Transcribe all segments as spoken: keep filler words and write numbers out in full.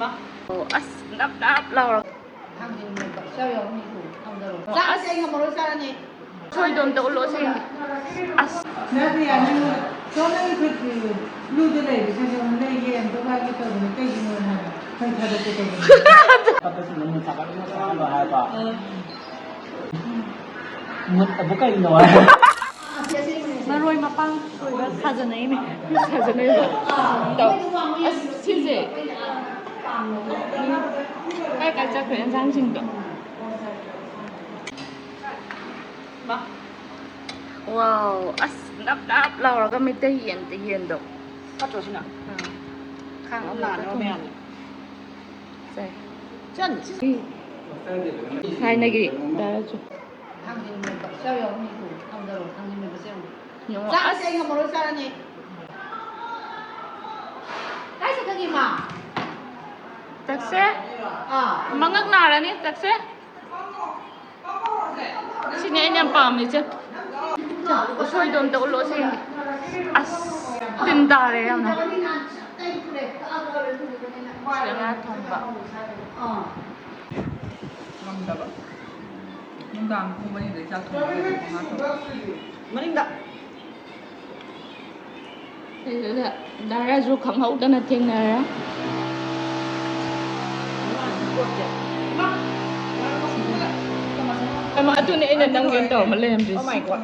ꯑꯣ, ꯑꯁ, ꯅꯞ ꯅꯞ ꯂꯥꯎꯔꯒ꯫ ꯊꯥꯡꯖꯤꯡ ꯃꯦꯠꯄ ꯆꯥꯎ ꯌꯥꯎꯅꯤꯀꯣ, ꯊꯥꯡꯗꯔꯣ꯫ ꯑꯁ꯫ ꯆꯥꯛꯁꯦ ꯑꯩ ꯉꯝꯃꯔꯣꯏ, ꯆꯥꯔꯅꯤ꯫ ꯁꯣꯏꯗꯣꯝꯇ ꯎꯠꯂꯣ, ꯁꯦꯡꯗꯦ꯫ ꯑꯁ꯫ ꯌꯥꯗꯦ, ꯌꯥꯅꯤ꯫ ꯁꯣꯝ ꯅꯪꯒꯤ ꯈꯨꯠꯀꯤ ꯕ꯭ꯂꯨꯗ ꯂꯩꯕꯁꯤꯡꯁꯦ ꯑꯃꯨꯛ ꯂꯩꯒꯦ, ꯑꯝꯇ ꯋꯥꯏꯒꯦ ꯇꯧꯕꯅꯦ꯫ ꯀꯩꯒꯤꯅꯣ ꯍꯥꯏꯕ? ꯃꯩ ꯊꯥꯗꯣꯛꯀꯦ ꯇꯧꯕꯅꯦ꯫ ꯑꯇꯣꯞꯄꯁꯤꯡꯗꯣ ꯃꯨꯟ ꯁꯥꯒꯠꯂꯣ, ꯃꯨꯟ ꯁꯥꯒꯠꯂꯣ ꯍꯥꯏꯕ꯫ ꯃꯨꯠ ꯑꯕꯨ ꯀꯩꯅꯣ ꯍꯥꯏꯕ? ꯃꯔꯣꯏ ꯃꯄꯥꯡ ꯁꯣꯏꯕ ꯁꯥꯖꯟꯅꯩꯅꯦ꯫ ꯁꯥꯖꯟꯅꯩꯕ꯫ ꯇꯧ꯫ ꯑꯁ, ꯁꯤꯁꯦ꯫ ꯀꯥꯏ ꯀꯥꯏ ꯆꯠꯈ꯭ꯔꯦ ꯏꯟꯁꯥꯡꯁꯤꯡꯗꯣ? ꯋꯥꯎ, ꯑꯁ, ꯅꯞ ꯅꯞ ꯂꯥꯎꯔꯒ ꯃꯩꯇꯩ ꯌꯦꯟꯗ ꯌꯦꯟꯗꯣ꯫ ꯐꯠꯇ꯭ꯔꯣ ꯁꯤꯅ? ꯑꯥ꯫ ꯈꯥꯡ ꯑꯃ ꯅꯥꯅꯕ ꯃꯌꯥꯝꯅꯤ꯫ ꯁꯦ꯫ ꯆꯟ꯫ ꯊꯥꯏꯅꯒꯤ ꯗꯥꯏꯔꯁꯨ꯫ ꯊꯥꯡꯖꯤꯡ ꯃꯦꯠꯄ ꯆꯥꯎ ꯌꯥꯎꯅꯤꯀꯣ, ꯊꯥꯡꯗꯔꯣ, ꯊꯥꯡꯖꯤꯡ ꯃꯦꯠꯄ ꯆꯥꯎ꯫ ꯌꯦꯡꯉꯣ, ꯆꯥꯛꯁꯦ ꯑꯁ꯫ ꯑꯩ ꯉꯝꯃꯔꯣꯏ, ꯆꯥꯔꯅꯤ꯫ ꯀꯥꯏ ꯆꯠꯈ꯭ꯔꯒꯦ, ꯏꯃꯥ? ꯆꯠꯁꯦ꯫ ꯑꯥ꯫ ꯃꯉꯛ ꯅꯥꯔꯅꯤ, ꯆꯠꯁꯦ꯫ ꯁꯤꯅꯦ ꯑꯩꯅ ꯌꯥꯝ ꯄꯥꯝꯃꯤꯁꯦ꯫ ꯎꯁꯣꯏꯗꯣ ꯑꯝꯇ ꯎꯠꯂꯣ, ꯁꯦꯡꯗꯦ꯫ ꯑꯁ, ꯇꯤꯟ ꯇꯥꯔꯦ ꯌꯥꯝꯅ꯫ ꯁꯤꯗ ꯉꯥ ꯊꯣꯡꯕ꯫ ꯉꯝꯗꯕ꯫ ꯅꯨꯡꯗꯥꯡ ꯄꯨꯡ ꯃꯔꯤꯗꯩ ꯆꯥꯛ ꯊꯣꯡꯕ ꯂꯣꯏꯔꯦ, ꯃꯉꯥ ꯇꯔꯨꯛ꯫ ꯃꯅꯤꯡꯗ꯫ ꯁꯤꯗ ꯗꯥ ꯔꯥꯖꯨ ꯈꯪꯍꯧꯗꯅ ꯊꯦꯡꯅꯔꯦ꯫ ꯍꯩꯃꯥ, ꯑꯗꯨꯅꯦ ꯑꯩꯅ ꯅꯝꯒꯦꯅ ꯇꯧꯔꯝꯕ ꯂꯩꯔꯝꯗ꯭ꯔꯤꯁꯦ꯫ Oh my God꯫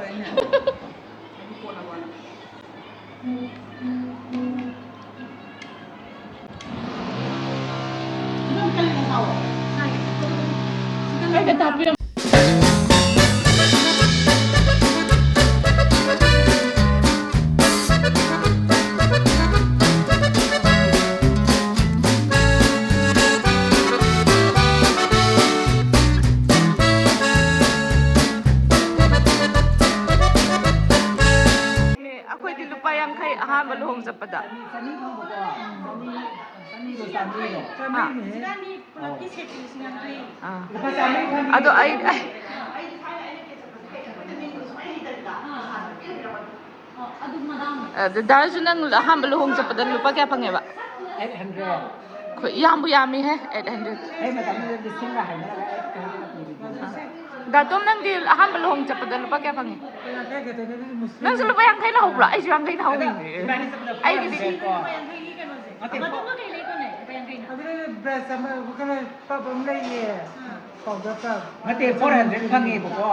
ꯑꯩꯈꯣꯏꯗꯤ ꯂꯨꯄꯥ ꯌꯥꯡꯈꯩ ꯑꯍꯥꯟꯕ ꯂꯨꯍꯣꯡ ꯆꯠꯄꯗ꯫ ꯑꯥ꯫ ꯑꯗꯣ ꯑꯩ, ꯑꯗꯨ ꯗꯥꯔꯁꯨ ꯅꯪ ꯑꯍꯥꯟꯕ ꯂꯨꯍꯣꯡ ꯆꯠꯄꯗ ꯂꯨꯄꯥ ꯀꯌꯥ ꯐꯪꯉꯦꯕ? Eight hundred꯫ ꯑꯩꯈꯣꯏ ꯌꯥꯝꯕꯨ ꯌꯥꯝꯃꯤꯍꯦ, ꯑꯩꯠ ꯍꯟꯗ꯭ꯔꯦꯠ꯫ ꯑꯩ ꯃꯇꯝꯗꯨꯗ ꯂꯤꯁꯤꯡꯒ ꯍꯥꯏꯅꯔꯒ ꯑꯩꯠ ꯍꯟꯗ꯭ꯔꯦꯠ ꯄꯤꯕꯤꯕꯅꯦ꯫ ꯗꯥꯇꯣꯝ, ꯅꯪꯗꯤ ꯑꯍꯥꯟꯕ ꯂꯨꯍꯣꯡ ꯆꯠꯄꯗ ꯂꯨꯄꯥ ꯀꯌꯥ ꯐꯪꯉꯤ? ꯅꯪꯁꯨ ꯂꯨꯄꯥ ꯌꯥꯡꯈꯩꯅ ꯍꯧꯕ꯭ꯔꯥ? ꯑꯩꯁꯨ ꯌꯥꯡꯈꯩꯅ ꯍꯧꯔꯤꯅꯦ꯫ ꯑꯩꯒꯤꯗꯤ ꯅꯠꯇꯦ, ꯐꯣꯔ ꯍꯟꯗ꯭ꯔꯦꯠ ꯐꯪꯉꯦꯕꯀꯣ꯫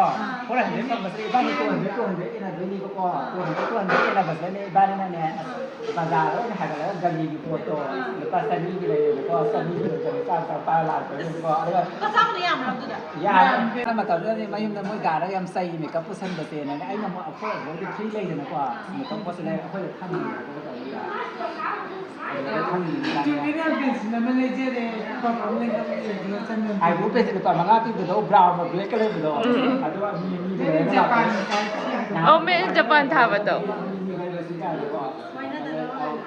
ꯐꯣꯔ ꯍꯟꯗ꯭ꯔꯦꯠ ꯐꯪꯕꯁꯦ ꯏꯕꯥꯅꯤ ꯇꯨ ꯍꯟꯗ꯭ꯔꯦꯠ, ꯇꯨ ꯍꯟꯗ꯭ꯔꯦꯠ ꯌꯦꯟꯅꯗꯣꯏꯅꯦꯕꯀꯣ꯫ ꯇꯨ ꯍꯟꯗ꯭ꯔꯦꯠ, ꯇꯨ ꯍꯟꯗ꯭ꯔꯦꯠ ꯌꯦꯟꯅꯕꯁꯤꯗꯅꯦ ꯏꯕꯥꯅꯤꯅꯅꯦ, ꯑꯁ, ꯕꯖꯥꯔꯗ ꯑꯣꯏꯅ ꯍꯥꯏꯒꯠꯂꯒ ꯒꯂꯤꯒꯤ ꯄꯣꯠꯇꯣ ꯂꯨꯄꯥ ꯆꯅꯤꯒꯤ ꯂꯩꯔꯦꯕꯀꯣ꯫ ꯆꯅꯤꯒꯤ ꯂꯩꯔꯦ, ꯆꯥꯝ ꯆꯥꯝ ꯄꯥꯏꯔ ꯂꯥꯛꯇꯣꯏꯅꯦꯕꯀꯣ꯫ ꯑꯗꯨꯒ ꯄꯩꯁꯥꯕꯨꯗꯤ ꯌꯥꯝꯕ꯭ꯔꯥ ꯑꯗꯨꯗ? ꯌꯥꯔꯦ꯫ ꯃꯇꯝꯗꯨꯗꯗꯤ ꯃꯌꯨꯝꯗ ꯃꯣꯏ ꯗꯥꯗ ꯌꯥꯝ ꯆꯩ, ꯃꯦꯀꯞ ꯄꯨꯁꯟꯕꯁꯦꯅꯅꯦ꯫ ꯑꯩꯅ ꯑꯃꯨꯛ ꯑꯩꯈꯣꯏ ꯑꯕꯣꯏꯗꯤ ꯐ꯭ꯔꯤ ꯂꯩꯗꯅꯀꯣ, ꯃꯦꯀꯞ ꯄꯣꯠꯁꯦ ꯂꯩꯔꯒ ꯑꯩꯈꯣꯏꯗ ꯊꯝꯃꯤꯅꯦꯕꯀꯣ꯫ ꯑꯗꯨꯗ ꯊꯝꯃꯤꯅꯦ꯫ ꯖꯨꯕꯤꯅꯤꯌꯔ ꯄꯦꯟꯁꯤꯜ ꯑꯃ ꯂꯩꯖꯔꯦ, ꯂꯨꯄꯥ ꯀꯌꯥꯃꯨꯛ ꯂꯩꯒꯦ? ꯑꯥꯏꯕ꯭ꯔꯣ ꯄꯦꯟꯁꯤꯜ ꯂꯨꯄꯥ ꯃꯉꯥ ꯄꯤꯕꯗꯣ, ꯕ꯭ꯔꯥꯎꯟ ꯕ꯭ꯂꯦꯛꯀ ꯂꯩꯕꯗꯣ꯫ ꯎꯝ, ꯎꯝ꯫ ꯑꯗꯨ ꯃꯤ ꯑꯅꯤ ꯅꯪ ꯂꯩꯔꯒ ꯖꯄꯥꯟ ꯂꯥꯛꯄ꯫ ꯀꯥꯏ? ꯑꯣ, ꯃꯤ ꯖꯄꯥꯟ ꯊꯥꯕꯗꯣ꯫ ꯃꯤ ꯑꯅꯤ ꯂꯩꯔꯒ ꯁꯤ ꯀꯥꯏꯗꯀꯣ꯫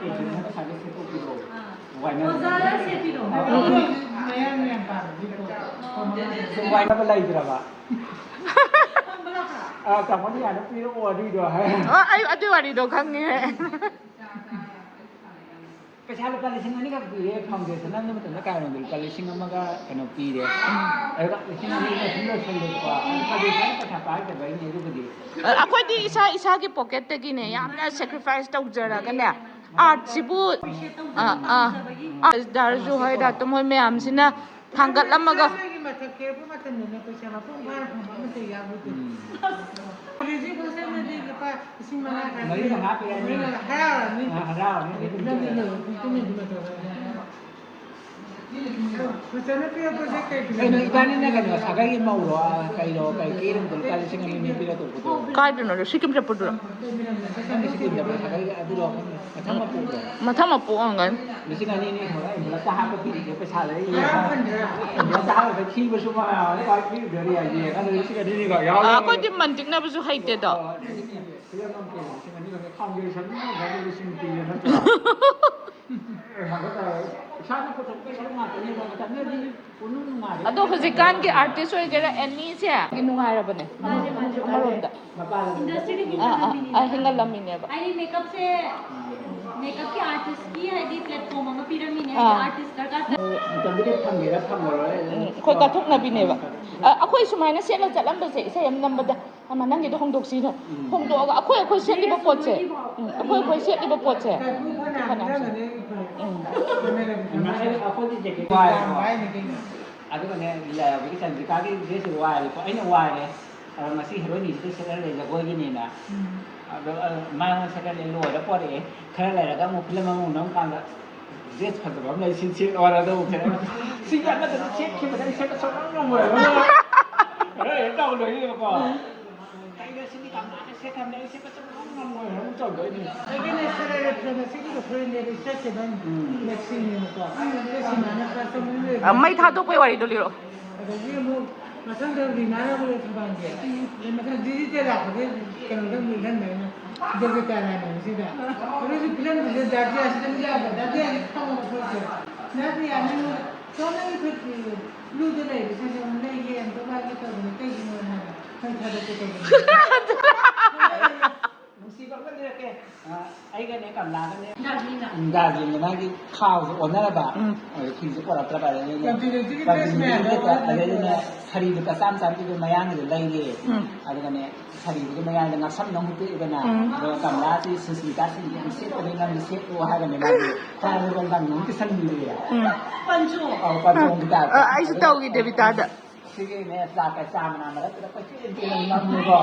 ꯀꯦꯟꯁꯤꯜꯅ ꯄꯩꯁꯥꯗꯣ ꯁꯦꯠꯇꯣꯛꯄꯤꯔꯣ꯫ ꯋꯥꯏꯅꯗꯅ꯫ ꯑꯣꯖꯥꯅ ꯁꯦꯠꯄꯤꯔꯣ꯫ ꯑꯥ꯫ ꯃꯌꯥꯝ ꯃꯌꯥꯝ ꯄꯥꯕꯒꯤ ꯄꯣꯠ꯫ ꯁꯨꯝ ꯋꯥꯏꯅꯕ ꯂꯩꯇ꯭ꯔꯕ? ꯑꯥ, ꯇꯥꯃꯣꯅ ꯌꯥꯅ ꯄꯤꯔꯛꯑꯣ ꯑꯗꯨꯏꯗꯣ ꯍꯥꯏ꯫ ꯑꯣ, ꯑꯩ ꯑꯗꯨꯏ ꯋꯥꯔꯤꯗꯣ ꯈꯪꯉꯦ꯫ ꯄꯩꯁꯥ ꯂꯨꯄꯥ ꯂꯤꯁꯤꯡ ꯑꯅꯤꯈꯛ ꯄꯤꯔꯦ, ꯐꯥꯎꯟꯗꯦꯁꯟ ꯑꯃ ꯃꯇꯝꯗ ꯀꯥꯏꯔꯣꯝꯗ ꯂꯨꯄꯥ ꯂꯤꯁꯤꯡ ꯑꯃꯒ ꯀꯩꯅꯣ ꯄꯤꯔꯦ꯫ ꯑꯗꯨꯒ ꯂꯤꯁꯤꯡ ꯑꯅꯤꯅ ꯁꯨꯝ ꯂꯣꯏꯁꯜꯂꯦꯕꯀꯣ꯫ ꯑꯗꯨ ꯐꯥꯎꯟꯗꯦꯁꯟ ꯄꯩꯁꯥ ꯄꯥꯏꯗꯕꯩꯅꯦ ꯑꯗꯨꯕꯨꯗꯤ꯫ ꯑꯩꯈꯣꯏꯗꯤ ꯏꯁꯥ ꯏꯁꯥꯒꯤ ꯄꯣꯀꯦꯠꯇꯒꯤꯅꯦ ꯌꯥꯝꯅ ꯁꯦꯀ꯭ꯔꯤꯐꯥꯏꯁ ꯇꯧꯖꯔꯒꯅꯦ, ꯑꯥꯔꯠꯁꯤꯕꯨ, ꯑꯥ, ꯑꯥ, ꯑꯥꯔꯠ ꯗꯥꯔꯁꯨ ꯍꯣꯏ, ꯗꯥꯇꯣꯝ ꯍꯣꯏ ꯃꯌꯥꯝꯁꯤꯅ ꯊꯥꯡꯒꯠꯂꯝꯃꯒ꯫ ꯃꯊꯛ ꯀꯦꯔꯛꯄ ꯃꯇꯝꯗꯅꯦ ꯄꯩꯁꯥ ꯃꯄꯨꯡ ꯐꯥꯅ ꯐꯪꯕ ꯑꯃꯠꯇ ꯌꯥꯎꯗꯦ꯫ ꯎꯝ꯫ ꯍꯧꯖꯤꯛ ꯍꯧꯖꯤꯛ ꯂꯨꯄꯥ ꯂꯤꯁꯤꯡ ꯃꯉꯥ ꯃꯔꯤ ꯃꯉꯥ ꯄꯤꯔꯛꯑꯅꯤ꯫ ꯍꯔꯥꯎꯔꯅꯤ꯫ ꯑꯥ, ꯍꯔꯥꯎꯔꯅꯤ꯫ ꯅꯪꯗꯤ ꯂꯣꯏꯔꯦ, ꯄꯨꯡ ꯇꯨꯝꯃꯤꯗꯤ ꯃꯇꯝ꯫ ꯐꯖꯅ ꯄꯤꯔꯛꯄꯁꯦ ꯀꯩꯒꯤꯅꯣ? ꯀꯩꯅꯣ, ꯏꯕꯥꯅꯤꯅ ꯀꯩꯅꯣ, ꯁꯥꯒꯩꯒꯤ ꯃꯧꯔꯣ, ꯀꯩꯔꯣ, ꯀꯩ ꯀꯦꯔꯨꯕꯗꯣ ꯂꯨꯄꯥ ꯂꯤꯁꯤꯡ ꯑꯅꯤ ꯑꯅꯤ ꯄꯤꯔ ꯇꯣꯛꯄꯗꯣ? ꯀꯥꯏꯗꯅꯣ? ꯁꯤꯀꯤꯝ ꯆꯠꯄꯗꯨꯔꯣ? ꯈꯪꯗꯦ, ꯁꯤꯀꯤꯝ ꯆꯠꯄ ꯁꯥꯒꯩꯒꯤ ꯑꯗꯨꯔꯣ, ꯈꯪꯗꯦ꯫ ꯃꯊꯪ ꯃꯄꯣꯛꯂꯣ? ꯃꯊꯪ ꯃꯄꯣꯛ ꯑꯣꯏꯔꯝꯒꯅꯤ꯫ ꯂꯤꯁꯤꯡ ꯑꯅꯤ ꯑꯅꯤ ꯍꯣꯔꯦꯟ envelope ꯇ ꯍꯥꯞꯄ ꯄꯤꯔꯤꯁꯦ ꯄꯩꯁꯥ ꯂꯩ꯫ Envelope ꯇ ꯍꯥꯞꯄꯗ ꯊꯤꯕꯁꯨ ꯃꯌꯥꯝ ꯑꯃ ꯄꯤꯔꯤꯗꯨꯅ ꯌꯥꯏꯌꯦ꯫ ꯑꯗꯨ ꯂꯤꯁꯤꯡ ꯑꯅꯤ ꯑꯅꯤ ꯈꯛ ꯌꯥꯎꯔꯒ ꯑꯩꯈꯣꯏꯗꯤ ꯃꯟ ꯇꯤꯛꯅꯕꯁꯨ ꯍꯩꯇꯦꯗꯣ꯫ ꯑꯣ, ꯑꯗꯨꯗꯤ ꯐꯤꯂꯝ ꯑꯃ ꯄꯤꯔꯦ, ꯂꯤꯁꯤꯡ ꯑꯅꯤ ꯈꯛ foundation ꯑꯃ ꯂꯤꯁꯤꯡ ꯄꯤꯔꯦ ꯅꯠꯇ꯭ꯔꯣ? ꯏꯁꯥꯅ ꯄꯨꯊꯣꯛꯄꯩ ꯁꯔꯨꯛ ꯉꯥꯛꯇꯅꯦꯕ꯫ ꯃꯇꯝꯗꯨꯗꯗꯤ ꯄꯨꯡꯅꯨꯡ ꯅꯨꯡꯉꯥꯏꯕ꯫ ꯑꯗꯣ ꯍꯧꯖꯤꯛꯀꯥꯟꯒꯤ ꯑꯥꯔꯇꯤꯁ ꯑꯣꯏꯒꯦꯔꯥ, ꯑꯦꯅꯤꯁꯦ ꯅꯨꯡꯉꯥꯏꯔꯕꯅꯦ ꯑꯃꯔꯣꯝꯗ꯫ ꯃꯄꯥꯟ ꯂꯝꯗ ꯏꯟꯗꯁꯇ꯭ꯔꯤꯗꯤ ꯑꯥ, ꯑꯥ, ꯑꯥ, ꯍꯦꯟꯒꯠꯂꯝꯃꯤꯅꯦꯕ꯫ ꯍꯥꯏꯗꯤ ꯃꯦꯀꯞꯁꯦ ꯃꯦꯀꯞꯀꯤ ꯑꯥꯔꯇꯤꯁꯀꯤ ꯍꯥꯏꯗꯤ ꯄ꯭ꯂꯦꯠꯐꯣꯝ ꯑꯃ ꯄꯤꯔꯝꯃꯤꯅꯦ, ꯑꯥ꯫ ꯑꯥꯔꯇꯤꯁ ꯗꯔꯀꯥꯔ ꯇꯥꯏ꯫ ꯃꯇꯝꯗꯨꯗ ꯐꯪꯒꯦꯔꯥ ꯐꯪꯉꯔꯣꯏ꯫ ꯎꯝ, ꯑꯩꯈꯣꯏ ꯀꯠꯊꯣꯛꯅꯕꯤꯅꯦꯕ꯫ ꯑ, ꯑꯩꯈꯣꯏ ꯁꯨꯃꯥꯏꯅ ꯁꯦꯠꯂ ꯆꯠꯂꯝꯕꯁꯦ ꯏꯁꯩ ꯑꯃ ꯅꯝꯕꯗ, "ꯑꯃ, ꯅꯪꯒꯤꯗꯣ ꯍꯣꯡꯗꯣꯛꯁꯤꯅ", ꯎꯝ꯫ ꯍꯣꯡꯗꯣꯛꯑꯒ ꯑꯩꯈꯣꯏ ꯑꯩꯈꯣꯏ ꯁꯦꯠꯂꯤꯕ ꯄꯣꯠꯁꯦ, ꯎꯝ, ꯑꯩꯈꯣꯏ ꯑꯩꯈꯣꯏ ꯁꯦꯠꯂꯤꯕ ꯄꯣꯠꯁꯦ꯫ ꯎꯝ꯫ ꯑꯩꯈꯣꯏꯗꯤ ꯖꯦꯀꯦꯠ ꯋꯥꯏꯀꯣ꯫ ꯑꯗꯨꯒꯅꯦ, ꯍꯧꯖꯤꯛꯀꯤ ꯆꯟꯗ꯭ꯔꯤꯀꯥꯒꯤ ꯗ꯭ꯔꯦꯁꯁꯨ ꯋꯥꯏꯔꯦꯀꯣ, ꯑꯩꯅ ꯋꯥꯏꯔꯦ꯫ ꯑꯗꯣ ꯉꯁꯤ ꯍꯦꯔꯣꯏꯟꯅꯤꯁꯤꯗ ꯁꯦꯠꯍꯜꯂꯦ ꯖꯒꯣꯏꯒꯤꯅꯦꯅ꯫ ꯎꯝ꯫ ꯑꯗꯣ, ꯑ, ꯃꯥꯅ ꯁꯦꯠꯍꯜꯂꯦ, ꯂꯣꯏꯔ ꯄꯣꯔꯛꯑꯦ꯫ ꯈꯔ ꯂꯩꯔꯒ ꯑꯃꯨꯛ ꯐꯤꯂꯝ ꯑꯃꯃꯨꯛ ꯅꯝ ꯀꯥꯟꯗ ꯗ꯭ꯔꯦꯁ ꯐꯖꯕ ꯑꯃ ꯂꯩ, ꯁꯤ ꯁꯦꯠꯂꯣ ꯍꯥꯏꯔ ꯑꯗꯨ ꯑꯃꯨꯛ ꯁꯦꯠꯂꯦ꯫ ꯁꯤꯒꯤ ꯑꯃꯗꯨꯅ ꯁꯦꯠꯈꯤꯕꯗ ꯑꯩ ꯁꯦꯠꯄ ꯁꯨꯡꯉꯝ ꯉꯝꯃꯣꯏ ꯍꯥꯏꯕ꯫ ꯍꯦꯛ ꯇꯧꯗꯣꯏꯅꯦꯕꯀꯣ꯫ ꯀꯩꯅꯣ ꯁꯤꯗꯤ ꯀꯝꯂꯥꯅ ꯁꯦꯠꯈ꯭ꯔꯕꯅꯦ, ꯑꯩ ꯁꯦꯠꯄ ꯁꯨꯡꯉꯝ ꯉꯝꯃꯣꯏ ꯍꯥꯏꯕ ꯑꯃꯨꯛ ꯇꯧꯗꯣꯏꯅꯦ꯫ ꯑꯩꯒꯤꯅꯦ ꯁꯦꯠꯂꯦ, ꯐꯤꯂꯝ ꯑꯁꯤꯒꯤꯗꯣ ꯐꯨꯔꯤꯠꯅꯦ, ꯔꯤꯆꯥꯔꯗ ꯁꯦꯕꯟ ꯎꯝ꯫ ꯃꯦꯛꯁꯤꯅꯦꯕꯀꯣ꯫ ꯑꯗꯣ ꯁꯤꯃꯥꯅ ꯐꯥꯔꯁ ꯑꯃ ꯂꯣꯏꯔꯦ꯫ ꯑ, ꯃꯩ ꯊꯥꯗꯣꯛꯄꯩ ꯋꯥꯔꯤꯗꯣ ꯂꯤꯔꯛꯑꯣ꯫ ꯑꯗꯒꯤ ꯑꯃꯨꯛ ꯃꯊꯪꯗ ꯔꯤꯃꯥꯅ ꯑꯃꯨꯛ ꯊꯧꯕꯥꯜꯒꯤ꯫ ꯑꯗꯩ ꯃꯊꯪ ꯗꯤꯖꯤꯇꯦꯜ ꯂꯥꯛꯄꯗ ꯀꯩꯅꯣꯗ ꯑꯃꯨꯛ ꯏꯜꯍꯟꯕ ꯑꯩꯅ꯫ ꯗꯦꯕꯤꯇꯥ ꯂꯥꯏꯃꯟꯁꯤꯗ꯫ ꯑꯗꯨꯁꯨ ꯐꯤꯂꯝꯁꯤꯗ ꯗꯥꯗꯤꯌꯥꯁꯤꯗ ꯑꯃꯨꯛ ꯌꯥꯕ꯫ ꯗꯥꯗꯤꯌꯥꯁꯤ ꯈꯪꯉꯕ ꯄꯣꯠꯁꯦ꯫ ꯗꯥꯗꯤꯌꯥ ꯅꯪ ꯁꯣꯝꯗꯒꯤ ꯐꯨꯔꯤꯠ ꯕ꯭ꯂꯨꯗ ꯂꯩꯕꯁꯤꯡꯁꯦ ꯑꯃꯨꯛ ꯂꯩꯒꯦ, ꯑꯝꯇ ꯋꯥꯏꯒꯦ ꯇꯧꯕꯅꯦ꯫ ꯀꯩꯒꯤꯅꯣ ꯍꯥꯏꯕ꯫ ꯃꯩ ꯊꯥꯗꯣꯛꯀꯦ ꯇꯧꯕꯅꯦ꯫ ꯅꯨꯡꯁꯤꯕ ꯑꯃ ꯂꯩꯔꯛꯀꯦ꯫ ꯑ, ꯑꯩꯒꯅꯦ ꯀꯃꯂꯥꯒꯅꯦ꯫ ꯗꯥꯔꯖꯤꯂꯤꯡꯅ꯫ ꯎꯝ, ꯗꯥꯔꯖꯤꯂꯤꯡꯅ ꯃꯥꯒꯤ ꯈꯥꯎꯁꯦ ꯑꯣꯟꯅꯔꯕ꯫ ꯎꯝ꯫ ꯑꯗ ꯐꯤꯁꯦ ꯄꯣꯔꯛꯇ꯭ꯔꯕ꯫ ꯑꯗꯩ ꯑꯩꯅ ꯀꯝꯄ꯭ꯂꯦꯛꯁꯟꯒꯤ ꯗ꯭ꯔꯦꯁ ꯃꯌꯥꯝꯗꯣ ꯑꯗꯩ ꯑꯩꯅ ꯁꯥꯔꯤ ꯂꯨꯄꯥ ꯆꯥꯝꯃ ꯆꯥꯝꯃ ꯄꯤꯕ ꯃꯌꯥꯡꯒꯤꯗꯣ ꯂꯩꯔꯦ꯫ ꯎꯝ꯫ ꯑꯗꯨꯒꯅꯦ ꯁꯥꯔꯤꯗꯨꯒꯤ ꯃꯌꯥꯡꯗ ꯉꯛꯁꯝꯗ ꯑꯃꯨꯛ ꯇꯦꯛꯑꯦꯗꯅ꯫ ꯎꯝ꯫ ꯑꯗꯨꯒ ꯀꯃꯂꯥꯁꯤ ꯁꯨꯁꯃꯤꯇꯥꯁꯤ ꯌꯥꯝ ꯁꯦꯠꯄꯅꯤ, ꯅꯪꯁꯨ ꯁꯦꯠꯂꯣ ꯍꯥꯏꯔꯒꯅꯦ ꯃꯥꯒꯤ ꯈ꯭ꯋꯥꯡꯗ ꯂꯪ ꯑꯃꯨꯛ ꯀꯤꯁꯟꯕꯤꯔꯦ꯫ ꯎꯝ꯫ ꯄꯟꯆꯨ꯫ ꯑꯧ, ꯄꯟꯆꯨ ꯑꯃꯨꯛ ꯇꯥꯔꯦ꯫ ꯑ, ꯑꯩꯁꯨ ꯑꯗꯨꯒ ꯇꯧꯈꯤꯗꯦ ꯕꯤꯇꯥꯗ꯫ ꯁꯤꯒꯤꯅꯦ ꯆꯥꯛꯀ ꯆꯥ ꯃꯅꯥ ꯃꯔꯛꯇꯨꯗ ꯀꯣꯏꯆꯦꯟ ꯆꯦꯟꯅ ꯅꯝꯃꯦꯀꯣ꯫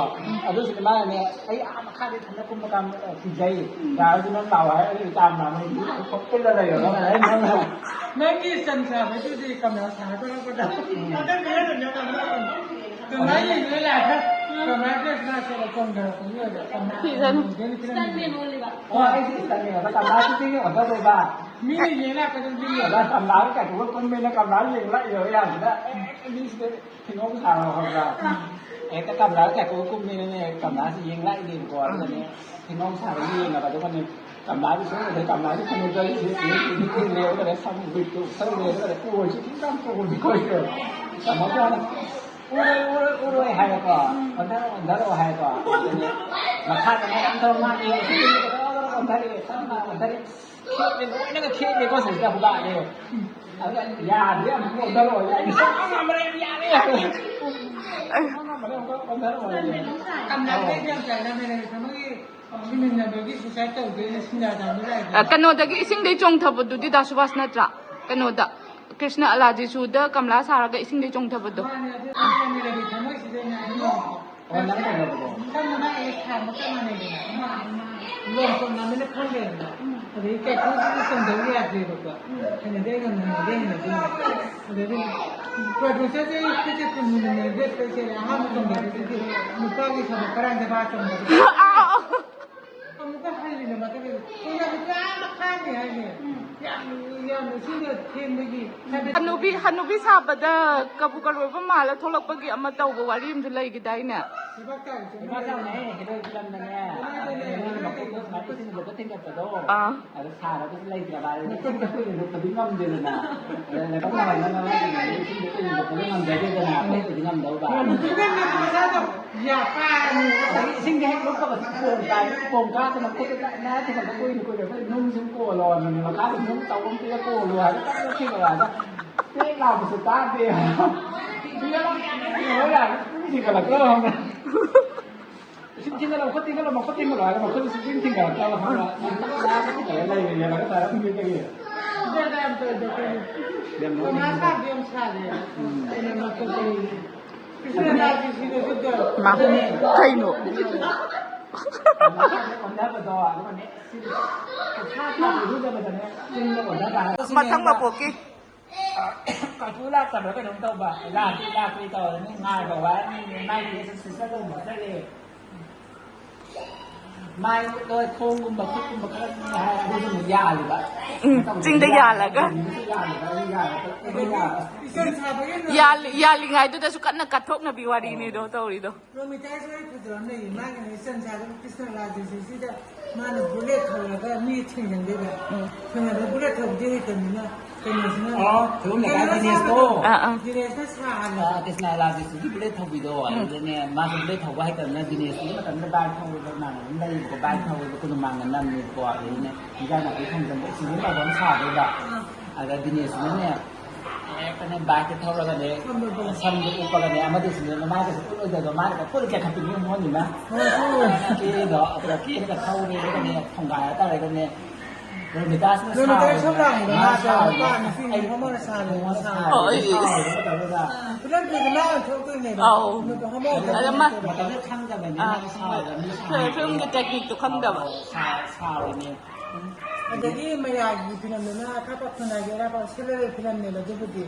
ꯑꯗꯨꯁꯨꯅꯦ ꯃꯥꯅꯅꯦ, ꯑꯩ ꯑꯥ ꯃꯈꯥꯗ ꯏꯊꯟꯗ ꯀꯨꯝꯕ ꯀꯥꯟꯗ, ꯑ, ꯀꯤꯖꯩ꯫ ꯌꯥꯔꯁꯨ ꯅꯪ ꯂꯥꯛꯑꯣ ꯍꯥꯏꯔ ꯑꯩ ꯆꯥ ꯃꯅꯥ ꯃꯔꯛꯇꯨꯗ ꯄꯨꯂꯞ ꯄꯨꯜꯂ ꯂꯩꯔꯣ ꯅꯪ ꯑꯩ ꯅꯪꯅ꯫ ꯅꯪꯒꯤ ꯁꯟ ꯁꯥꯕꯩꯗꯨꯗꯤ ꯀꯃꯂꯥ ꯁꯥꯔ ꯊꯣꯛꯂꯛꯄꯗ꯫ ꯎꯝ꯫ ꯍꯟꯗꯛ ꯃꯌꯥꯝ ꯂꯩꯅ ꯀꯃꯂꯥ ꯀꯃꯂꯥ ꯌꯦꯡꯕ ꯂꯥꯛꯑꯒ ꯀꯃꯂꯥ ꯗ꯭ꯔꯦꯁ ꯃꯥ ꯁꯦꯠꯂ ꯆꯣꯡꯊꯔꯛꯄꯒꯤ ꯑꯣꯏꯕ꯫ ꯀꯃꯂꯥ ꯐꯤꯖꯪ꯫ ꯌꯦꯡꯒꯦꯅ ꯐꯤꯂꯝ ꯌꯦꯡꯉꯦ꯫ ꯑꯣ, ꯑꯩꯁꯦ ꯏꯁꯇꯟꯅꯦꯕ, ꯀꯃꯂꯥꯁꯨ ꯆꯤꯡꯉꯦ ꯑꯣꯟꯊꯗꯣꯏꯕ꯫ ꯃꯤꯅ ꯌꯦꯡ ꯂꯥꯛꯄꯗ ꯃꯤ ꯑꯗ ꯀꯃꯂꯥꯒ ꯀꯥꯏꯀꯨꯒ ꯀꯨꯝꯃꯦꯅ ꯀꯃꯂꯥ ꯌꯦꯡ ꯂꯥꯛꯏꯕ ꯃꯌꯥꯝꯁꯤꯅ, ꯑꯦ, ꯃꯤꯁꯤꯗ ꯐꯤꯉꯧ ꯁꯥꯔꯕ ꯈꯪꯕ꯭ꯔꯥ? ꯍꯦꯛꯇ ꯀꯃꯂꯥꯒ ꯀꯥꯏꯀꯨꯒ ꯀꯨꯝꯃꯦꯅꯅꯦ ꯀꯃꯂꯥꯁꯤ ꯌꯦꯡ ꯂꯥꯛꯏꯅꯦꯕꯀꯣ꯫ ꯑꯗꯨꯒꯅꯦ ꯐꯤꯉꯧ ꯁꯥꯔ ꯌꯦꯡꯉꯕ꯫ ꯑꯗꯨꯒꯅꯦ ꯀꯃꯂꯥꯁꯤ ꯁꯨꯝ ꯎꯕꯗ ꯀꯃꯂꯥꯁꯤ ꯐꯅꯦꯛꯇꯣ ꯑꯩ ꯁꯤ ꯁꯤ ꯁꯤ ꯁꯤ ꯂꯩꯔꯒꯅꯦ ꯁꯝ ꯋꯤꯛꯇꯣ ꯎꯞꯁꯜꯂꯦ꯫ ꯑꯗꯨꯒꯅꯦ ꯀꯣꯏꯁꯤ ꯈꯤꯇꯪ ꯇꯧꯕꯅꯤ ꯀꯣꯏꯁꯦ꯫ ꯇꯥꯃꯣ ꯀꯌꯥꯅ ꯎꯔꯣꯏ, ꯎꯔꯣꯏ, ꯎꯔꯣꯏ ꯍꯥꯏꯔꯦꯀꯣ꯫ ꯑꯣꯟꯊꯔꯣ, ꯑꯣꯟꯊꯔꯣ ꯍꯥꯏꯔꯦꯀꯣ꯫ ꯑꯗꯨꯒꯅꯦ ꯃꯈꯥꯗꯅꯦ ꯌꯥꯝ ꯇꯧꯔ ꯃꯥꯅ ꯌꯦꯡꯉꯤꯁꯤ꯫ ꯑꯣꯟꯊꯔꯛꯑꯦ, ꯇꯞꯅ ꯑꯣꯟꯊꯔꯛꯑꯦ꯫ ꯈꯦꯠꯂꯦ, ꯂꯣꯏꯅꯒ ꯈꯦꯠꯂꯦꯀꯣ, ꯁꯤꯗ ꯍꯨꯗꯥꯛꯑꯦ꯫ ꯑꯗꯨꯒ ꯑꯩꯅ ꯌꯥꯗ꯭ꯔꯦ, ꯑꯃꯨꯛ ꯑꯣꯟꯊꯔꯛꯑꯣ꯫ ꯑꯩꯅ ꯁꯨꯝ ꯉꯝꯃꯔꯣꯏ, ꯌꯥꯔꯦ꯫ ꯁꯨꯝ ꯉꯝꯃꯔꯣꯏ, ꯑꯃꯨꯛ ꯑꯣꯟꯊꯔꯛꯑꯣ꯫ ꯀꯝꯂꯥꯗ ꯌꯥꯝ ꯆꯥꯏꯅꯕꯅꯦ, ꯃꯣꯏꯒꯤ, ꯑ, ꯃꯤꯃꯤꯟꯅꯕꯒꯤ ꯁꯨꯁꯥꯏꯠ ꯇꯧꯗꯣꯏꯅꯦ, ꯁꯤꯡꯗꯥ ꯇꯥꯟꯕ ꯂꯥꯛꯏꯗꯣ꯫ ꯑ, ꯀꯩꯅꯣꯗꯒꯤ ꯏꯁꯤꯡꯗꯒꯤ ꯆꯣꯡꯊꯕꯗꯨꯗꯤ ꯗꯥ ꯁꯨꯕꯥꯁ ꯅꯠꯇ꯭ꯔꯥ? ꯀꯩꯅꯣꯗ, ꯀ꯭ꯔꯤꯁꯅ ꯑꯂꯥꯖꯤꯁꯨꯗ ꯀꯝꯂꯥ ꯁꯥꯔꯒ ꯏꯁꯤꯡꯗꯒꯤ ꯆꯣꯡꯊꯕꯗꯣ꯫ ꯃꯥꯅꯦ, ꯑꯗꯨ ꯃꯤꯃꯤꯟꯅꯕꯒꯤ ꯊꯃꯣꯏꯁꯤꯗꯅꯦ ꯑꯩꯅ ꯑꯣ, ꯅꯪ ꯀꯩꯅꯧꯕꯗꯣ? ꯁꯝꯅ ꯃꯥ ꯑꯦꯛꯁ ꯊꯥ ꯑꯃ ꯆꯞ ꯃꯥꯟꯅꯩꯗꯅ꯫ ꯑꯃ, ꯑꯃ ꯂꯣꯡ ꯇꯣꯡꯅꯕꯅ ꯈꯪꯗꯦꯗꯅ꯫ ꯎꯝ꯫ ꯑꯗꯩ ꯀꯩꯊꯦꯜꯁꯤꯗ ꯆꯣꯡꯊꯕ ꯌꯥꯗ꯭ꯔꯦꯕꯀꯣ꯫ ꯎꯝ꯫ ꯍꯩꯅꯗꯦ, ꯑꯩꯅ ꯍꯩꯅꯗꯦ, ꯍꯩꯅꯗꯦ꯫ ꯑꯗꯩꯗꯤ ꯄ꯭ꯔꯣꯗ꯭ꯌꯨꯁꯔꯁꯦ ꯑꯩꯈꯣꯏꯁꯦ ꯀꯨꯟ ꯍꯦꯟꯅ ꯂꯩꯔꯗꯤ ꯑꯩꯈꯣꯏꯁꯦ ꯑꯍꯥꯟꯕ ꯆꯣꯡꯊꯕꯁꯤꯗꯤ ꯅꯨꯄꯥꯒꯤ ꯊꯕꯛ ꯀꯔꯥꯏꯗ ꯕꯥ ꯆꯣꯡꯊꯕ? ꯑꯥ, ꯑꯥ꯫ ꯑꯃꯨꯛꯀ ꯍꯜꯂꯤꯅꯦ ꯃꯊꯛꯇ꯫ ꯀꯣꯟꯅ ꯅꯨꯄꯥ ꯑꯃ ꯈꯥꯡꯉꯦ ꯍꯥꯏꯅꯦ꯫ ꯎꯝ꯫ ꯌꯥꯝ, ꯌꯥꯝ ꯏꯁꯤꯡꯗ ꯊꯦꯡꯕꯒꯤ ꯍꯥꯏꯕꯗꯤ ꯍꯅꯨꯕꯤ, ꯍꯅꯨꯕꯤ ꯁꯥꯕꯗ ꯀꯕꯨ ꯀꯔꯣꯏꯕ ꯃꯥꯜꯂ ꯊꯣꯛꯂꯛꯄꯒꯤ ꯑꯃ ꯇꯧꯕ ꯋꯥꯔꯤ ꯑꯃꯁꯨ ꯂꯩꯈꯤꯗꯥꯏꯅꯦ? ꯂꯩꯕꯥꯛ ꯆꯥꯎꯔꯤꯁꯦ ꯏꯃꯥ ꯆꯥꯎꯅ ꯍꯦꯛ ꯍꯦꯛ ꯐꯤꯂꯝꯗꯅꯦ꯫ ꯃꯣꯏꯅ ꯃꯈꯣꯡꯗꯣ ꯁꯨꯃꯥꯏꯅ ꯏꯁꯤꯡ ꯂꯨꯞꯄ ꯊꯤꯡꯒꯠꯄꯗꯣ꯫ ꯑꯥ꯫ ꯑꯗ ꯁꯥꯔꯒꯁꯨ ꯂꯩꯇ꯭ꯔꯕ, ꯑꯗ ꯏꯁꯤꯡꯗ ꯀꯨꯏꯅ ꯂꯨꯞꯄꯗꯤ ꯉꯝꯗꯦꯗꯅ꯫ ꯑꯗ ꯂꯩꯕꯥꯛ ꯅꯨꯡꯉꯥꯏꯅꯕ ꯍꯥꯏꯗꯅ ꯏꯁꯤꯡꯗ ꯀꯨꯏꯅ ꯂꯨꯞꯄꯗꯤ ꯉꯝꯖꯗꯦꯗꯅ, ꯑꯩꯈꯣꯏꯗꯤ ꯉꯝꯗꯧꯕ꯫ ꯌꯥ ꯄꯥꯅꯤ꯫ ꯑꯗꯒꯤ ꯏꯁꯤꯡꯗ ꯍꯦꯛ ꯂꯨꯞꯄꯒꯁꯨ ꯄꯣꯝ ꯇꯥꯏ, ꯄꯣꯝ ꯀꯥꯗꯅ ꯈꯣꯠꯇꯅ ꯅꯥ ꯊꯤꯡꯒꯠꯄ ꯀꯨꯏꯅ ꯀꯨꯏꯅ ꯑꯩꯈꯣꯏ ꯅꯨꯡ ꯁꯨꯝ ꯀꯣꯜꯂꯣ ꯍꯥꯏꯕꯅꯤ, ꯃꯈꯥꯗ ꯅꯨꯡ ꯑꯆꯧꯕ ꯑꯃ ꯄꯤꯔ ꯀꯣꯜꯂꯣ ꯍꯥꯏꯕ, ꯀꯟꯅ ꯊꯤꯜꯂꯣ ꯍꯥꯏꯕ꯫ ꯄꯦꯛ ꯂꯥꯎꯕꯁꯨ ꯇꯥꯗꯦ꯫ ꯏꯁꯤꯡ ꯊꯤꯡꯒꯠꯂꯣ, ꯃꯈꯨꯠ ꯊꯤꯡꯒꯠꯂꯣ, ꯃꯈꯨꯠ ꯊꯤꯡꯒꯠꯂꯣ ꯍꯥꯏꯔꯒ ꯃꯈꯨꯠꯁꯨ ꯁꯨꯛꯊꯤꯡ ꯊꯤꯡꯒꯠꯂꯛꯇꯕ ꯈꯪꯕ꯭ꯔꯥ? ꯅꯥꯟꯅ ꯊꯤꯡꯒꯠꯂ ꯂꯩꯔꯤꯅꯦꯕ ꯉꯁꯥꯏ ꯑꯌꯨꯛꯇꯒꯤ꯫ ꯌꯥꯝ ꯅꯣꯛꯅꯤꯡꯉꯦ꯫ ꯃꯥ, ꯀꯩꯅꯣ? ꯑꯣꯟꯊꯕꯗꯣ, ꯑꯗꯨꯒꯅꯦ, ꯁꯤ ꯈꯨꯠꯁꯥ ꯊꯥꯕ ꯏꯔꯨꯖꯕꯗꯅꯦ, ꯆꯤꯟꯗ ꯑꯣꯟꯊꯕ ꯍꯥꯏꯕ꯫ ꯃꯊꯪ ꯃꯄꯣꯛꯀꯤ꯫ ꯀꯥꯡꯁꯨ ꯂꯥꯛꯇꯕ꯭ꯔꯥ ꯀꯩꯅꯣꯝ ꯇꯧꯕ꯫ ꯂꯥꯛꯇꯦ, ꯂꯥꯛꯇꯦ ꯇꯧꯔꯅꯤ, ꯉꯥꯏꯕ ꯋꯥꯔꯅꯤ, ꯃꯥꯏ ꯐꯦꯁ ꯁꯤꯁꯇꯔ ꯇꯧꯕ ꯆꯠꯂꯦ꯫ ꯃꯥꯏ ꯂꯣꯏ ꯈꯣꯡꯒꯨꯝꯕ ꯈꯨꯠꯀꯨꯝꯕ ꯈꯔ ꯍꯥꯏ, ꯑꯗꯨꯁꯨ ꯑꯃꯨꯛ ꯌꯥꯜꯂꯤꯕ꯫ ꯎꯝ, ꯆꯤꯡꯗ ꯌꯥꯜꯂꯒ꯫ ꯌꯥꯜꯂꯤꯕ, ꯑꯗꯨ ꯌꯥꯜꯂꯤꯕ꯫ ꯌꯥꯜ-, ꯌꯥꯜꯂꯤꯉꯩꯗꯨꯗꯁꯨ ꯀꯟꯅ ꯀꯠꯊꯣꯛꯅꯕꯤ ꯋꯥꯔꯤꯅꯤꯗꯣ ꯇꯧꯔꯤꯗꯣ꯫ ꯔꯣꯃꯤꯇꯥꯁꯨ ꯑꯩ ꯐꯖꯕ ꯑꯃ ꯂꯩꯌꯦ꯫ ꯃꯥꯒꯤꯅꯦ ꯏꯆꯟ ꯆꯥꯗꯕ ꯀ꯭ꯔꯤꯁꯅ ꯔꯥꯙꯦꯁꯦ ꯁꯤꯗ ꯃꯥꯅ ꯕꯨꯂꯦꯠ ꯊꯧꯔꯒ ꯃꯤ ꯊꯦꯡꯖꯟꯗꯣꯏꯕ꯫ ꯎꯝ꯫ ꯊꯦꯡꯖꯟꯕ ꯕꯨꯂꯦꯠ ꯊꯧꯕꯗꯤ ꯍꯩꯇꯕꯅꯤꯅ ꯀꯩꯅꯣꯁꯤꯅ ꯑꯣ, ꯈꯨꯔꯨꯝ ꯂꯩꯀꯥꯏ ꯀꯩꯅꯣ ꯗꯤꯅꯦꯁꯇꯣ꯫ ꯁꯥꯕꯗꯣ? ꯑꯥ, ꯑꯥ꯫ ꯗꯤꯅꯦꯁꯅ ꯁꯥꯍꯜꯂꯦ꯫ ꯑꯥ, ꯀ꯭ꯔꯤꯁꯅ ꯂꯥꯜꯒꯤꯁꯤꯒꯤ ꯕ꯭ꯂꯦꯗ ꯊꯧꯕꯤꯗꯣ, ꯎꯝ꯫ ꯑꯗꯨꯗꯅꯦ, ꯃꯥꯁꯨ ꯕ꯭ꯂꯦꯗ ꯊꯧꯕ ꯍꯩꯇꯕꯅꯤꯅ ꯗꯤꯅꯦꯁꯀꯤ ꯃꯇꯝꯗ ꯕꯥꯏꯛ ꯊꯧꯕꯗꯣ ꯃꯥꯅ ꯑꯗꯨꯝ ꯂꯩꯕꯀꯣ, ꯕꯥꯏꯛ ꯊꯧꯕꯗꯣ ꯀꯣꯅꯨꯡ ꯃꯥꯡꯗ ꯅꯝꯃꯦꯕꯀꯣ, ꯑꯗꯨꯗꯅꯦ ꯏꯟꯖꯥꯡ ꯅꯥꯄꯤ ꯊꯝꯖꯟꯕ ꯁꯤꯡꯖꯨ ꯇꯧꯕ ꯑꯃ ꯁꯥꯗꯣꯏꯕ꯫ ꯑꯥ꯫ ꯑꯗ ꯗꯤꯅꯦꯁꯁꯤꯅꯅꯦ, ꯍꯦꯛꯇꯅꯦ ꯕꯥꯏꯛꯇ ꯊꯧꯔꯒꯅꯦ, ꯁꯝꯗꯣ ꯎꯞꯄꯒꯅꯦ, ꯑꯃꯗꯨꯁꯨꯅꯦ ꯃꯃꯥꯏꯒꯁꯦ ꯎꯠꯂꯣꯏꯗꯕ, ꯃꯥꯅꯒ ꯐꯨꯜ ꯆꯦꯟꯈꯠꯄꯤꯅꯦ ꯃꯣꯏꯅꯤꯅ꯫ ꯍꯣꯏ, ꯍꯣꯏ꯫ ꯀꯦꯗꯣ, ꯑꯗꯨꯒ ꯀꯦꯔꯒ ꯊꯧꯔꯦ, ꯑꯗꯨꯒꯅꯦ ꯊꯣꯡꯒꯥꯏꯔ ꯇꯧꯔꯒꯅꯦ, ꯔꯣꯃꯤꯇꯥꯁꯤꯅ ꯔꯣꯃꯤꯇꯥ ꯁꯥꯎꯔꯤꯅꯦ, ꯁꯣꯝ ꯂꯥꯡꯕꯗ ꯃꯥ ꯃꯥꯁꯦ ꯁꯥꯎꯔꯤꯅꯦ꯫ ꯅꯨꯄꯥ ꯅꯨꯄꯤ ꯑꯩ ꯍꯣꯃꯣꯅ ꯁꯥꯔꯦ, ꯃꯉꯣꯟꯗ ꯁꯥꯔꯦ, ꯍꯣꯏ꯫ ꯁꯥꯎꯔꯤꯅꯦ, ꯁꯥꯎꯔꯤꯅꯦ ꯇꯧꯔꯒ꯫ ꯐꯤꯂꯝ ꯐꯖꯅ ꯊꯣꯛꯇꯣꯏꯅꯦꯕ꯫ ꯑꯧ꯫ ꯅꯨꯄꯥ ꯍꯣꯃꯣ ꯑꯗ ꯃꯇꯝꯗ ꯃꯥ ꯇꯧꯔꯒ꯫ ꯃꯇꯝꯗ ꯈꯪꯗꯕꯅꯤꯅ ꯑꯥ, ꯁꯥꯎꯔꯒ ꯃꯤ ꯐꯤꯂꯝ, ꯐꯤꯂꯝꯒꯤ ꯇꯦꯛꯅꯤꯛꯇꯣ ꯈꯪꯗꯕ꯫ ꯁꯥꯎ-, ꯁꯥ-, ꯁꯥꯎꯔꯤꯅꯦ꯫ ꯑꯗꯒꯤ ꯃꯌꯥꯒꯤ ꯐꯤꯂꯝꯗꯨꯅ ꯑꯀꯥꯞꯄ ꯈꯨꯟꯅꯥꯏꯒꯤ ꯑꯔꯥꯞꯄ ꯁꯦꯂꯨꯂꯔ ꯐꯤꯂꯝꯅꯦꯕ ꯑꯗꯨꯕꯨꯗꯤ꯫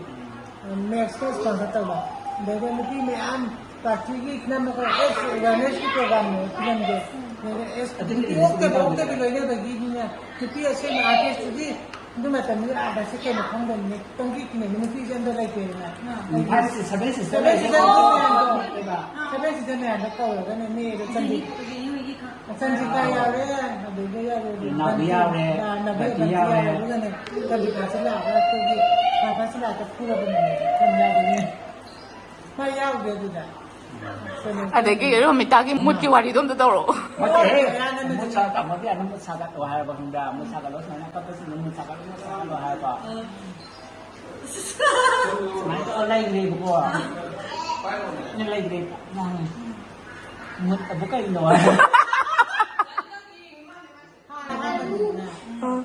ꯎꯝ꯫ ꯃꯦꯛꯁꯅ ꯁ꯭ꯄꯣꯟꯁꯔ ꯇꯧꯕ꯫ ꯑꯗꯩꯗ ꯅꯨꯄꯤ ꯃꯌꯥꯝ ꯄꯥꯔꯇꯤꯒꯤ ꯐꯤꯂꯝ ꯑꯃꯈꯛ ꯑꯦꯁ ꯑꯦꯋꯦꯔꯅꯦꯁꯀꯤ ꯄ꯭ꯔꯣꯒ꯭ꯔꯥꯝꯅꯦꯕ ꯐꯤꯂꯝꯁꯦ꯫ ꯑꯗꯩꯗ ꯑꯦꯁ ꯑꯗꯨꯒꯤ ꯅꯨꯄꯤ ꯑꯣꯛꯇꯕ, ꯐꯤꯂꯝꯗꯨꯅ ꯑꯣꯛꯇꯕꯤ ꯂꯣꯏꯅꯕꯒꯤꯅꯤꯅ ꯅꯨꯄꯤ ꯑꯁꯦꯡꯕ ꯑꯥꯔꯇꯤꯁꯇꯨꯗꯤ ꯑꯗꯨ ꯃꯇꯝꯗꯨꯗ ꯑꯥꯔꯇꯤꯁꯁꯦ ꯀꯩꯅꯣ ꯈꯪꯗꯕꯅꯤꯅ ꯄꯪꯀꯤ ꯀꯤꯅꯩ ꯅꯨꯄꯤꯁꯦ ꯑꯝꯇ ꯂꯩꯇꯦꯗꯅ꯫ ꯎꯝ, ꯐꯥꯏꯚ ꯁꯤ-, ꯁꯚꯦꯟ ꯁꯤꯁꯇꯔ ꯁꯚꯦꯟ ꯂꯩꯔꯦ꯫ ꯁꯤꯁꯇꯔ ꯃꯌꯥꯝꯗꯣ, ꯁꯚꯦꯟ ꯁꯤꯁꯇꯔ ꯃꯌꯥꯝꯗꯣ ꯀꯧꯔꯒꯅꯦ ꯅꯦꯛꯑꯦꯕ ꯆꯟꯗꯤ꯫ ꯁꯟꯖꯤꯇꯥ ꯌꯥꯎꯔꯦ, ꯑꯗꯩꯗ ꯌꯥꯎꯔꯦ, ꯅꯥꯎꯕꯤ ꯌꯥꯎꯔꯦ, ꯅꯥꯎꯕꯤ ꯕꯟꯇꯤ ꯌꯥꯎꯔꯦ, ꯌꯥꯎꯔꯦ꯫ ꯑꯗꯨꯒꯅꯦ ꯀꯕꯤꯇꯥꯁꯨ ꯂꯥꯛꯑꯒ ꯑꯩꯈꯣꯏꯒꯤ ꯀꯕꯤꯇꯥꯁꯨ ꯂꯥꯛꯑꯒ ꯐꯨꯔꯕꯅꯦ꯫ ꯌꯥꯝ ꯌꯥꯎꯕꯅꯦ꯫ ꯃꯥ ꯌꯥꯎꯗꯦ ꯑꯗꯨꯗ꯫ ꯀꯩꯅꯣ ꯑꯗꯒꯤ ꯔꯣꯃꯤꯇꯥꯒꯤ ꯃꯨꯠꯀꯤ ꯋꯥꯔꯤꯗꯣ ꯑꯝꯇ ꯇꯧꯔꯛꯑꯣ꯫ ꯃꯨꯠ ꯁꯥꯒꯠ-, ꯑꯃꯗꯤ ꯑꯃꯨꯛ ꯃꯨꯠ ꯁꯥꯒꯠꯂꯣ ꯍꯥꯏꯔꯕ ꯈꯪꯕ꯭ꯔꯥ? ꯃꯨꯠ ꯁꯥꯒꯠꯂꯣ, ꯁꯨꯃꯥꯏꯅ ꯀꯞꯄꯁꯤꯅ ꯃꯨꯠ ꯁꯥꯒꯠꯂꯣ, ꯃꯨꯠ ꯁꯥꯒꯠꯂꯣ ꯍꯥꯏꯔꯕ꯫ ꯁꯨꯃꯥꯏꯅ ꯇꯧꯔ ꯂꯩꯈ꯭ꯔꯦꯕꯀꯣ꯫ ꯑꯩꯅ ꯂꯩꯈ꯭ꯔꯦ꯫ ꯃꯨꯠ ꯑꯗꯨ ꯀꯩꯅꯣ ꯍꯥꯏ꯫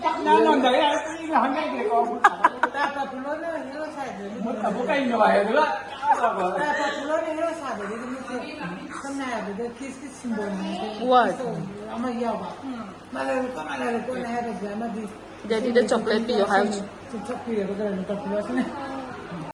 ꯇꯞꯅ ꯉꯝꯗꯕ ꯌꯥꯔꯣꯏ, ꯀꯨꯏꯅ ꯍꯪꯉꯛꯏꯁꯦꯀꯣ꯫ ꯇꯥ ꯄꯥꯄꯨꯂꯣꯅ ꯍꯦꯔꯣ ꯁꯥꯏꯗꯨꯗꯤ꯫ ꯃꯨꯠ ꯑꯃꯨꯛ ꯀꯩꯅꯣ ꯍꯥꯏ, ꯑꯗꯨꯒ ꯇꯥ ꯄꯥꯄꯨꯂꯣꯅ ꯍꯦꯔꯣ ꯁꯥꯗꯨꯗꯤ ꯃꯨꯠꯁꯦ ꯁꯝꯅ ꯍꯥꯏꯔꯕꯗ ꯀꯤꯁꯀꯤ ꯁꯤꯝꯕꯣꯜꯅꯤ꯫ What? ꯑꯃ ꯌꯥꯎꯕ꯫ ꯃꯥꯂꯥꯂꯨꯀꯣ, ꯃꯥꯂꯥꯂꯨꯀꯣꯅ ꯍꯥꯏꯕꯁꯦ ꯑꯃꯗꯤ ꯗꯦꯗꯤꯗ ꯆꯣꯀ꯭ꯂꯦꯠ ꯄꯤꯌꯣ ꯍꯥꯏꯕꯁꯦ꯫ ꯆꯤꯡꯊꯣꯛꯄꯤꯔꯦꯕ ꯀꯩꯅꯣ ꯄꯥꯄꯨꯂꯣꯁꯤꯅ꯫